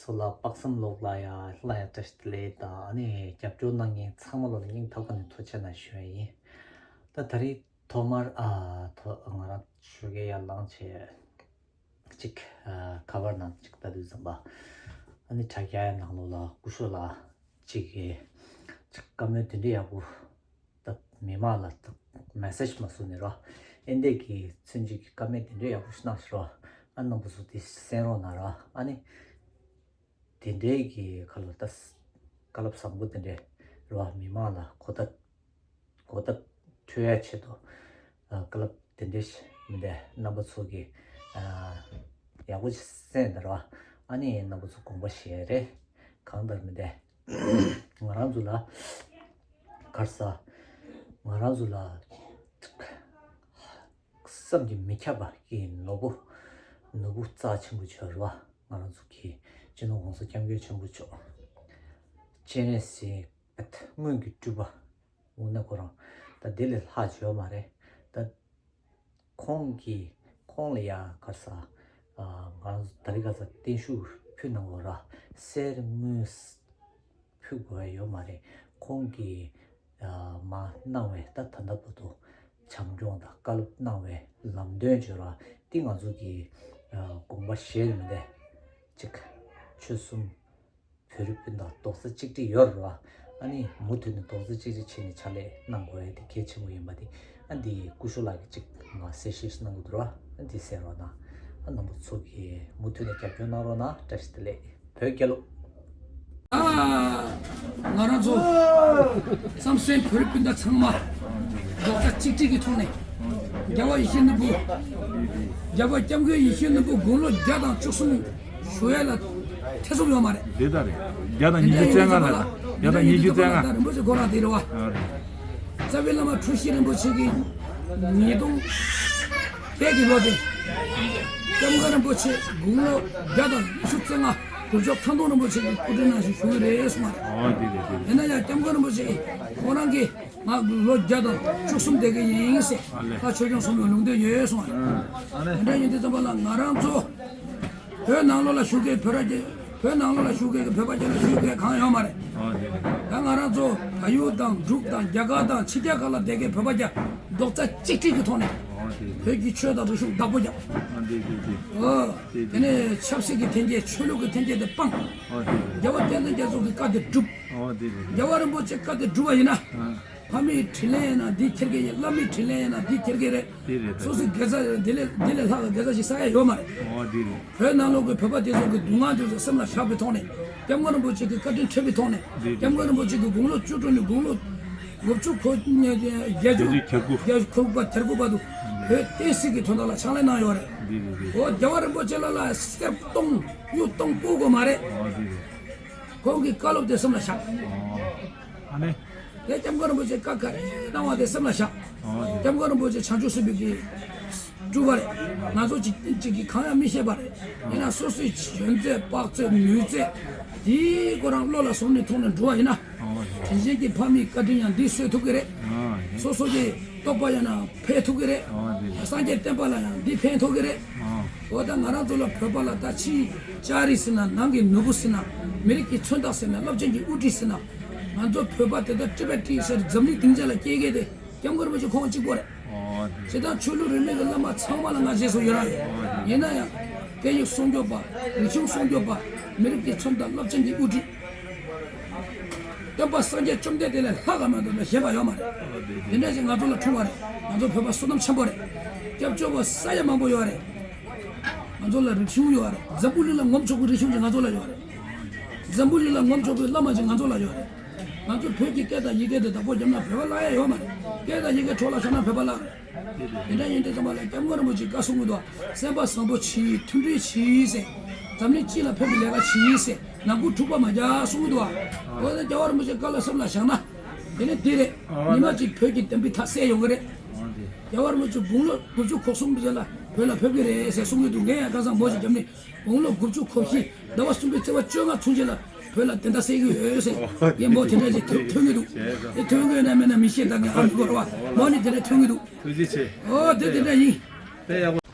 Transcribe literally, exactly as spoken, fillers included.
ཚོ་ལ་དཔག་བསམ་ལོག་ལ་ཡ་ལ་ཡ་བཀྲ་ཤིས་བདེ་ལེགས་དང་། ཨ་ནི་རྒྱབ་སྐྱོར་གནང་མཁན་ཚང་མ་ལ་སྙིང་ཐག་པ་ནས་ཐུགས་རྗེ་ཆེ་གནང་ཞུ་ཡ་ཡིན། ད་ད་རེས་ཐོག་མར་ཨ་ཐོ་ང་རང་ཞུ་གི་ཡར་ལངས་བྱས་ཅིག་ཨ་ཁ་པར་ནང་ཅིག་ལྟ་དུས་ཙམ་པ། ཨ་ནི་དྲ་རྒྱ་ཡ་ནང་ལོགས་ལ་སྐུ་ཞབས་ལགས་ཅིག་གིས་ཅིག་བཀའ་མོལ་དེ་འདྲའི་ཡག་པོ། ད་མི་མང་ལ་ད་མེ་སེཇ་མ་བཟོ་ནས་རོ། ཨེ་འདྲས་ཀྱི་ཚུན་ཆད་ཀྱི་བཀའ་མོལ་དེ་འདྲའི་ཡག་པོ་ཞིག་གནང་ཞིག་རོ། ཨ་རྣམ་པ་ཚོ་དེ་གསན་རོགས་གནང་རོ། ཨ་ནི་དེ་འདྲའི་གི་ཁ་ལོ་ད་བཀའ་སློབ་བཟང་པོ་དེ་འདྲའི་རོ། མི་མང་ལ་གོ་བརྡ་གོ་བརྡ་འཕྲོད་ཡ་ཆེད་དུ་ཨ་བཀའ་སློབ་དེ་འདྲའི་ཞིག་མི་འདྲ་རྣམ་པ་ཚོ་གི་ཨ་ཡག་པོ་ཞིག་གསན་དང་རོ། ཨ་ནི་རྣམ་པ་ཚོ་དགོངས་པ་བཞེས་རེད། གང་ལྟར་མི་འདྲ་ང་རང་ཚོ་ལ་གར་ས་ང་རང་ཚོ་ལ་བསམ་གྱིས་མི་ཁྱབ་པ་གི་ནོར་བུ་ནོར་བུ་རྩ་ཆེན་པོ་ཆགས་རེད་བ། ང་རང་ཚོ་གི་སྤྱི་ནོར་༸གོང་ས་༸སྐྱབས་མགོན་ཆེན་པོ་མཆོག་སྤྱན་རས་གཟིགས་སྔོན་གྱི་སྤྲུལ་པ་འོ་ན་ཁོ་རང་ད་དེ་ལས་ལྷག་བྱས་ཡོད་མ་རེད། ད་ཁོང་གིས་ཁོང་ལ་ཡང་ག་ས་ང་རང་ཚོ་ད་རེས་ག་ས་བརྟན་བཞུགས་ཕུལ་གནང་དགོས་ར། གསེར་དངུལ་ཕུལ་དགོས་ཡ་ཡོད་མ་རེད། ཁོང་གིས་མ་གནང་བའི་ད་ད་ལྟ་བར་དུ་བྱམས་སྐྱོང་དང་བཀའ་སློབ་གནང་བའི་ལམ་སྟོན་བརྗོད་ར། འདི་ང་ཚོ་གི་དགོངས་པ་བཞེས་མི་འདས་ཅིག་ཆོལ་གསུམ་བོད་རིགས་སྤུན་ཟླ་རྡོག་རྩ་གཅིག་སྒྲིལ་ཡོད་རེད་བ། ཨ་ནི་མུ་མཐུད་ནས་རྡོག་རྩ་གཅིག་སྒྲིལ་བྱས་ནས་ཕྱག་ལས་གནང་དགོས་ཡ་དེ་གལ་ཆེན་པོ་ཡིན་པ་དེ། ཨ་འདི་སྐུ་ཞབས་ལགས་ཀྱིས་ཅིག་ང་གསལ་བཤད་ཞིག་གནང་གི་འདུག་ར། ཨ་འདི་གསན་རོགས་གནང་། ཨ་རྣམ་པ་ཚོ་གིས་མུ་མཐུད་ནས་རྒྱབ་སྐྱོར་གནང་རོགས་གནང་། བཀྲ་ཤིས་བདེ་ལེགས། བོད་རྒྱལ་ལོ། ཨ་ང་རང་ཚོ་བསམ་སེམས་བོད་རིགས་སྤུན་ཟླ་ཚང་མ་རྡོག་རྩ་གཅིག་སྒྲིལ་གྱི་ཐོག་ནས་རྒྱལ་བ་ཡིད་བཞིན་ནོར་བུ་རྒྱལ་བ་སྐྱབས་མགོན་ཡིད་བཞིན་ནོར་བུ་དགུང་ལོ་བརྒྱ་དང་བཅུ་གསུམ་བཞུགས་ཡ་ལ་ཐེ་ཚོམ་ཡོད་མ་རེད། དེ་ལྟར་རེད། བརྒྱ་དང་ཉི་ཤུ་རྩ་ལྔ་ལ་བརྒྱ་དང་ཉི་ཤུ་རྩ་ལྔ། རིན་པོ་ཆེ་ཁོ་རང་དེ་རེད་བ། ཨ་རེད། རྩ་བའི་བླ་མ་འཁྲུལ་ཞིག་རིན་པོ་ཆེ་གིས་ཉིས་སྟོང་བརྒྱད་ཀྱི་ལོ་དེ་སྐྱབས་མགོན་རིན་པོ་ཆེ་དགུང་ལོ་བརྒྱ་དང་ཉི་ཤུ་རྩ་ལྔ་དུར་ལྕོག་མཐའ་སྟོང་རིན་པོ་ཆེ་གི་སྐུ་དྲིན་ནང་བཞིན་བཞུགས་ཀྱི་རེད་གསུངས་པ་རེད། ཨོ་དེ་རེད་དེ་རེད། ཡིན་ན་ཡང་སྐྱབས་མགོན་རིན་པོ་ཆེ་ཁོ་རང་གིས་ང་ལོ་བརྒྱ་དང་བཅུ་གསུམ་བསྡད་ཀྱི་ཡིན་ཟེར། ཨ་ལེ། ད་ཆོས་སྐྱོང་སྲུང་མའི་ལུང་བསྟན་ཡོད་གསུངས་པ་རེད། ཨ་ལེ། དེ་འདྲ་ཡིན་དུས་ཙམ་པ་ལ་ང་རང་ཚོ་བོད་ནང་ལོགས་ལ་བཞུགས་མཁན་བོད་ར་རྒྱ་བོད་ནང་ལོགས་ལ་བཞུགས་མཁན་གྱི་བོད་པ་རྒྱ་ལ་བཞུགས་མཁན་གང་ཡོད་མ་རེད། ཨོ་དེ་རེད། ད་ང་རང་ཚོ་བལ་ཡུལ་དང་འབྲུག་དང་རྒྱ་གར་དང་ཕྱི་རྒྱལ་ཁག་ལ་བསྡད་མཁན་བོད་པ་རྒྱ་རྡོག་རྩ་གཅིག་སྒྲིལ་གྱི་ཐོག་ནས་ཨོ་དེ་རེད། བོད་ཀྱི་ཆོས་དང་རིག་གཞུང་བདག་པོ་རྒྱབ། ཨོ་དེ་དེ་དེ། ཨོ། དེ་དེ་དེ་ནས་ཆབ་སྲིད་ཀྱི་འཐེན་འཁྱེར་ཆོས་ལུགས་ཀྱི་འཐེན་འཁྱེར་དེ་སྤངས། ཨོ་དེ་རེད། རྒྱལ་བ་བསྟན་འཛིན་རྒྱ་མཚོ་གི་བཀའ་དེ་བསྒྲུབས། ཨོ་དེ་རེད། རྒྱལ་བ་རིན་པོ་ཆེ་བཀའ་དེ་བསྒྲུབས་པ་ཡིན་ན། ཨ། ཕ་མའི་དྲིན་ལན་ཡིན་ན་འདི་འཁྱེར་གྱི་ཡིན། བླ་མའི་དྲིན་ལན་ཡིན་ན་འདི་འཁྱེར་གྱི་རེད། དེ་རེད། སོ་སོའི་དགེ་རྩ་དེ་ལས་དེ་ལས་ལྷག་གི་དགེ་རྩ་ཞིག་བསགས་ཡ་ཡོད་མ་རེད། ཨོ་དེ་རེད། བོད་ནང་ལོགས་ཀྱི་བོད་པ་དེ་ཚོ་གི་སྡུག་བསྔལ་དེ་ཚོ་སེམས་ལ་བཞག་པའི་ཐོག་ནས་སྐྱབས་མགོན་རིན་པོ་ཆེ་གི་བཀའ་དྲིན་དྲན་པའི་ཐོག་ནས། དེ་རེད། སྐྱབས་མགོན་རིན་པོ་ཆེ་གི་དགུང་ལོ་བཅུ་དྲུག་ནས་དགུང་ལོ་དགུ་བཅུ་གོ་བརྒྱད་ཅུ་གྱ་དགུ། གྱ་དགུ་པ་དེ་རིང་པོ་ཅིག་བར་དུ་བོད་བསྟན་སྲིད་ཀྱི་དོན་དག་ལ་ཕྱག་ལས་གནང་ཡོད་རེད། དེ་རེད་དེ། འོ་རྒྱལ་བ་རིན་པོ་ཆེ་ལ་ལ་གསེར་སྟོང་གཡུ་སྟོང་སྤུ་དགོས་མ་རེད། ཨོ་དེ་རེད། ཁོང་གི་བཀའ་སློབ་དེ་སེམས་ལ་བཞག་ཨོ། ཨ་ནི། དེ་སྐྱབས་མགོན་རིན་པོ་ཆེ་བཀའ་ག་རེ་གནང་བ་དེ་སེམས་ལ་བཞག་ཨོ་དེ། སྐྱབས་མགོན་རིན་པོ་ཆེ་བྱང་ཆུབ་སེམས་དཔའི་གི་སྤྲུལ་པ་རེད། ང་ཚོ་གཅིག་གཅིག་གིས་གང་ཡང་མི་ཤེས་པ་རེད། ཡིན་ན་སོ་སོའི་འཇོན་ཚད་དཔག་ཚད་ནུས་ཚད་དེའི་ཁོ་རང་བློ་ལ་བཟུང་ནས་ཐོག་ནས་འགྲོ་བ་ཡིན་ན། ཨོ་དེ། དྲིན་ཅན་གྱི་ཕ་མའི་བཀའ་དྲིན་ཡང་འདིས་གསོས་ཐུབ་ཀྱི་རེད། ཨོ་དེ། སོ་སོ་གི་རྟོགས་པ་ཡང་ན་འཕེལ་ཐུབ་ཀྱི་རེད། ཨོ་དེ། སངས་རྒྱས་བསྟན་པ་ལ་ཡང་འདི་ཕན་ཐོགས་ཀྱི་རེད། ཨོ། འོ་ད་ང་རང་ཚོ་ལ་བོད་པ་ལ་ད་ཕྱིའི་ལྕགས་རི་ཟེར་ན་ནང་གི་ནོར་བུ་ཟེར་ན་མི་རིགས་ཀྱི་མཚོན་རྟགས་ཟེར་ན་རླབས་ཆེན་གྱི་དབུ་ཁྲིད་ཟེར་ན་ང་ཚོ་བོད་པ་དེ་ལྟར་ཊི་བེ་ཊི་ཟེར་འཛམ་གླིང་སྡིངས་ཆ་ལ་སྐྱེལ་མཁན་དེ་སྐྱབས་མགོན་རིན་པོ་ཆེ་ཁོང་གཅིག་པོ་རེད། ཨོ། བྱས་ཙང་ཆོས་ལུགས་རིས་མེད་ཀྱི་བླ་མ་ཚང་མ་ལ་ང་རྗེས་སུ་ཡི་རང་ཡོད། ཡིན་ན་ཡང་སྐད་ཡིག་སྲུང་སྐྱོབ་པ། རིག་གཞུང་སྲུང་སྐྱོབ་པ། མི་རིགས་ཀྱི་མཚོན་རྟགས་རླབས་ཆེན་གྱི་དབུ་ཁྲིད། སྟོན་པ་སངས་རྒྱས་བཅོམ་ལྡན་འདས་ལས་ལྷག་ག་མ་གཏོགས་གཞན་པ་ཡོད་མ་རེད། དེ་འདྲ་ཞིག་ང་ཚོ་ལ་འཁྲུངས་པ་རེད། ང་ཚོ་བོད་པ་བསོད་ནམས་ཆེན་པོ་རེད། སྐྱབས་བཅོལ་བ་ས་ཡ་མང་པོ་ཡོད་རེད། ང་ཚོ་ལ་རིག་གཞུང་ཡོད་རེད། འཛམ་བུ་གླིང་ལ་ངོམ་ཆོག་གི་རིག་གཞུང་ཅིག་ང་ཚོ་ལ་ཡོད་རེད། འཛམ་བུ་གླིང་ལ་ངོམ་ཆོག་གི་བླ་མ་ཅིག་ང་ཚོ་ལ་ཡོད་རེད། ང་ཚོ་བོད་ཀྱི་སྐད་དང་ཡི་གེ་དེ་བདག་པོ་རྒྱབ་ན་བོད་པ་བརླག་ཡ་ཡོད་མ་རེད། སྐད་དང་ཡི་གེ་འཕྲོ་བརླག་བྱུང་ན་བོད་པ་བརླག་རེད། དེ་འདྲ་ཡིན་དུས་ཙམ་པ་ལ་སྐྱབས་མགོན་རིན་པོ་ཆེས་བཀའ་གསུང་གི་འདུག་སེམས་པ་བཟང་པོ་གྱིས་མཐུན་སྒྲིལ་གྱིས་ཟེར། འཛམ་གླིང་སྤྱི་ལ་ཕན་པའི་ལས་ཀ་གྱིས་ཟེར། ནང་ཁུལ་འཁྲུག་པ་མ་རྒྱག་གསུང་གི་འདུག་འོ་ན་རྒྱལ་བ་རིན་པོ་ཆེའི་བཀའ་སློབ་སེམས་ལ་བཞག་ན། དེ་ནས་འདི་རེད། ཉི་མ་གཅིག་བོད་ཀྱི་བདེན་པའི་མཐའ་གསལ་ཡོང་གི་རེད། རྒྱལ་བ་རིན་པོ་ཆེ་དགུང་ལོ་དགུ་བཅུ་གོ་གསུམ་ཟེར་ལ་བོད་ལ་ཕེབས་ཀྱི་རེད་ཟེར་གསུང་གི་འདུག་ངས་ཡང་ཁ་སང་མོ་ཞིག་བརྒྱབ་ནས་དགུང་ལོ་དགུ་བཅུ་གོ་བཞི་ཟླ་བ་གསུམ་པའི་ཚེས་པ་བཅོ་ལྔ་ཚུན་ཆད་ལ་བོད་ལ་བདེན་མཐའ་གསལ་གྱི་ཡོད་ཟེར། ངས་མོ་དེ་འདྲ་ཞིག་ཐོན་ཐོན་གྱི་འདུག་དེ་ཐོན་གྱི་ཡོད་ན་མེད་ན་མི་ཤེས། ད་ངས་ཨ་མི་གོ་ར་བ་མོ་ནི་དེ་འདྲ་ཐོན་གྱི་འདུག་ཐུགས་རྗེ་ཆེ། ཨོ་དེ་དེ་འདྲ་ཡིན། དཔེ་ཡག་པོ།